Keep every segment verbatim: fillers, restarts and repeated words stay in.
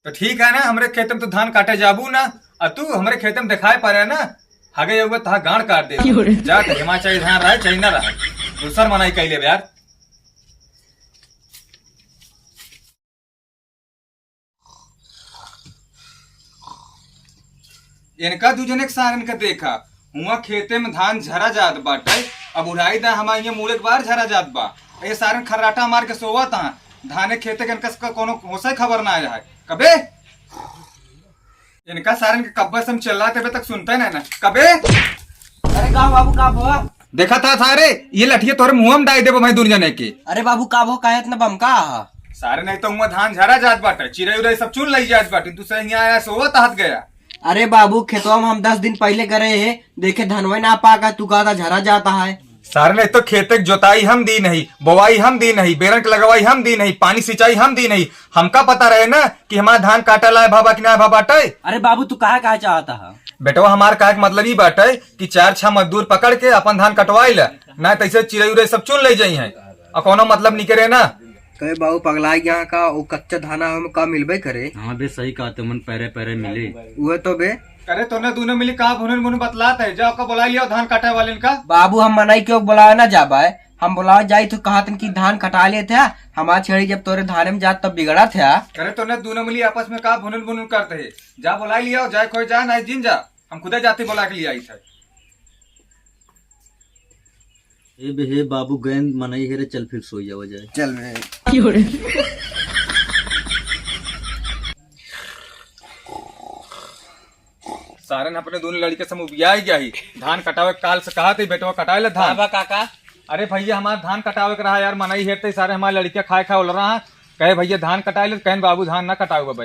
तो ठीक है ना, हमरे खेते में तू धान काटे जाबू ना, और तू हमरे खेते में देखाए पड़े ना, हगे अउबे तहा गांड काट दे। जा, तो हमार चाहे धान रहे, चाहे ना रहे, दूसर मनई कई लेबे यार। इनका दू जने के सारन के देखा, हुआ खेते में धान झरा जात बाटे, अब उड़ाई दा हमारे ये मुड़े के बाहर झरा जात बा। ये सारन खर्राटा मार के सोवत हैं, धाने खेते के इनका सबका कोनो होशे खबर ना आया है। कबे इनका सारन के कब्बे से हम चिल्लाते बे तक सुनते नहीं ना। कबे अरे का बाबू का भवा? देखा था सारे, ये लठिया तोरे मुंह में डाल देबो भाई दुनिया ने के। अरे बाबू का भो काहे इतना बमका हा? सारे नहीं तो हुआ धान झरा जात बाटे, चिरई उरई सब चुन लई जात बाटे, तू सही यहाँ आया सोवत हाथ गया। अरे बाबू, खेतवा में हम दस दिन पहिले गए रहे हैं, देखे धनवे ना पाका, तू कहता झरा जाता है। सारे ने तो खेते के जोताई हम दी नहीं, बोवाई हम दी नहीं, बेरन के लगवाई हम दी नहीं, पानी सिंचाई हम दी नहीं। हमका पता रहे ना कि हमार धान काटे लाए भा बा कि ना भा बाटे। अरे बाबू, तू कहा कहा चाहता है? बेटवा, हमार कहे के मतलब ई बाटे कि चार छह मजदूर पकड़ के अपन धान कटवाई ले, ना तैसे चिरई उरई सब चुन ले जाई हैं, और कोनो मतलब निकरे ना। कहे बाबू पगलाई गया का, वो कच्चा धाना हम का मिलबे करे। हाँ बे, सही कहा तुमन, पैरे पैरे मिले। उहे तो बे। अरे तोने दोनों मिली का भुनुन भुनुन बतलात है, जाओ का बुलाई लियो धान काटे वाले का। बाबू हम मनई क्यों बुलावे ना जाबे, हम बुलावे जाई तो कहत हैं कि धान कटा लेत है, हमार छेड़ी जब तोरे धाने में जात तब बिगड़त है। अरे तोने दोनों मिली आपस में का भुनुन भुनुन करते है, जा बुलाई लियो, जाए कोई जा नहीं जिन जा, हम खुदे जाती बुला के लिए आई थे। ए बे, हे बाबू, गैन मनई हेरे, चल फिर सोई जावा जाए। चल बे। सारन अपने दोनों लड़के से हम उबियाई गया ही। धान कटावे काल से कहा थे, "बेटवा कटाए ले धान।" का बा काका? अरे भैया, हमार धान कटावे के रहा यार, मनई हेरते सारे हमार लड़के खाए खाए उल रहा है। कहे, "भैया धान कटाए ले," कहन, "बाबू धान ना कटाओ बाबा।"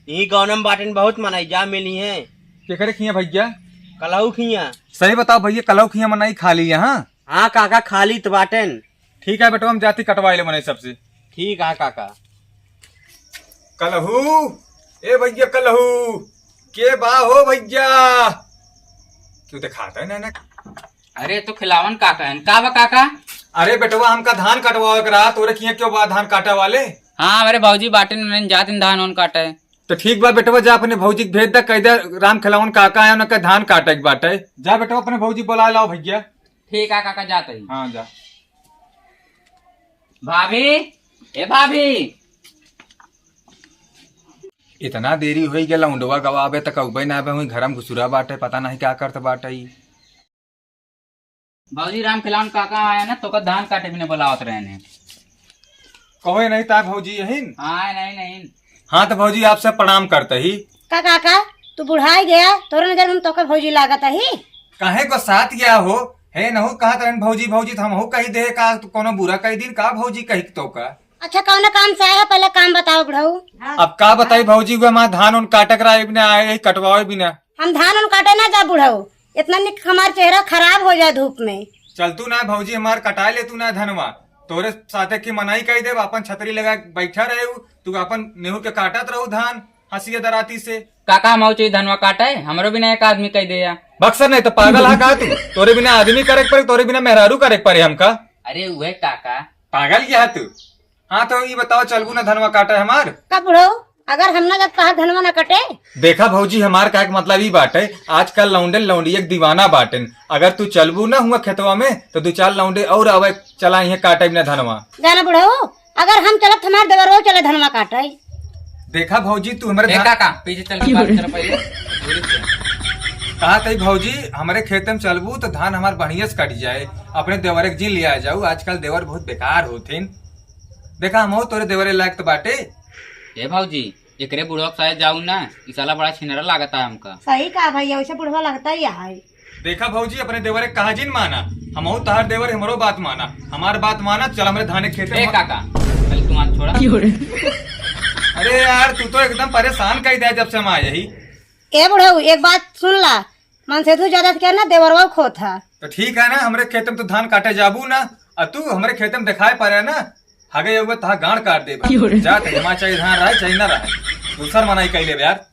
ई गौनम बाटन बहुत मनई जा मिली हैं। केकरे खिया भैया? कलहू खिया। सही बताओ भैया, कलहू खिया मनई खाली यहाँ? हाँ काका, खाली त बाटेन। ठीक है बेटवा, हम जाती कटवाई ले मनई सबसे। ठीक है काका। कलहू, ए भैया कलहू, के बा हो भैया? क्यों दिखाता है ना, ना? अरे तो खिलावन काका हैं, का बा काका? अरे बेटवा, हमका धान कटवावे के रहा, तोरे किया क्यों बा धान काटे वाले? हाँ, हमरे भौजी बाटे, उन्हें जातिन धान उन काटे। तो ठीक बा बेटवा, जा अपने भौजी के भेज दे, कह दे राम खिलावन काका है, उनके धान काटे के बाटे। जा बेटवा, अपने भौजी बुला लाओ भैया। ठीक है काका, जाते ही। हाँ, जा। भाभी, ए भाभी। इतना देरी होई गया, लौंडवा गवा अबे तक अउबे ना अबे, हुई घर में घुसुरा बाटे, पता नहीं क्या करत बाटे ई। भौजी, राम खिलावन काका आया ना, तोका धान काटे बिना बुलावत रहने। कहो ये नहीं ता भौजी यहीन? हाँ, नहीं, नहीं। हाँ तो भौजी, आपसे प्रणाम करते ही। का काका, तू बुढ़ाई गया, तोरे नजर में तोका भौजी लागत ही? काहे को साथ गया हो? हे नहु कहत रहन भौजी, भौजी, तो हमहू कही दे, का तू कोनो बुरा कही दिन का भौजी कही तोका? अच्छा, कौन काम से आया, पहले काम बताओ बुढ़ऊ। अब का बताई भौजी, वो हमार धान उन काटक रहा, बिना आए, कटवाओ बिना। हम धान उन काटे ना जा बुढ़ऊ, इतना निक हमार चेहरा खराब हो जाए धूप में। चल तू ना भौजी, हमार कटाए ले तू ना धनवा, तोरे साथे की मनाई कही देब, अपन छतरी लगा के बैठा रहे, तू अपन नेहू के काटत रहू धान हंसिया दराती से। काका, हम आऊ चाहिए धनवा काटे, हमरो बिना एक आदमी कही दे या। बक्सर नहीं तो पागल है का तू? तोरे बिना आदमी करे के पड़े, तोरे बिना मेहरारू करे के पड़े हमका। अरे उहे काका। पागल क्या है तू? हाँ तो ई बताओ, चलबू ना धनवा काटे हमार? का बुढ़ऊ, अगर हम ना जब कहा धनवा ना कटे? देखा भौजी, हमार कहे के मतलब ई बाटे, आजकल लौंडे लौंडिया के दीवाना बाटेन। अगर तू चलबू ना हुआ खेतवा में तो दू चार लौंडे और आवे, चला इहे काटे बिना धनवा। जाना बुढ़ऊ, अगर हम चलब तो हमार देवरवो चले धनवा काटे। देखा भौजी, तू हमरे ए धान काका, पीछे चल के बात कर पहले। कहा तई भौजी, हमरे खेत में चलबू तो धान हमार बढ़िया से कट जाए, अपने देवर एक जिन लिया जाऊ, आजकल देवर बहुत बेकार होथिन। देखा, हमहू तोरे देवरे लायक तो बाटे। ए भौजी, एकरे बुढ़वा के साथे जाऊ ना, ई साला बड़ा छिनरा लागता है हमका। सही कहा भैया, वैसे बुढ़वा लगता ही है। देखा भौजी, अपने देवरे कहा जिन माना, हमहू तहार देवर हमरो बात माना, हमार बात माना, चल हमरे धाने खेते ए में। काका, पहले तू हाथ छोड़ा। अरे यार, तू तो एकदम परेशान कर दिया जब से हम आए ही। ए बुढ़ऊ, एक बात सुन ला, मन से तू ज्यादा क्या ना देवरवा खोत है। तो ठीक है ना, हमरे खेत में तू धान काटे जाबू ना, और तू हमरे खेत में दिखाई पड़े ना, हगे एगो तहा गांड काट देबा। जा, तो हमार चाहे धान रहे, चाहे ना रहे, दूसर मनाई कई लेबे यार।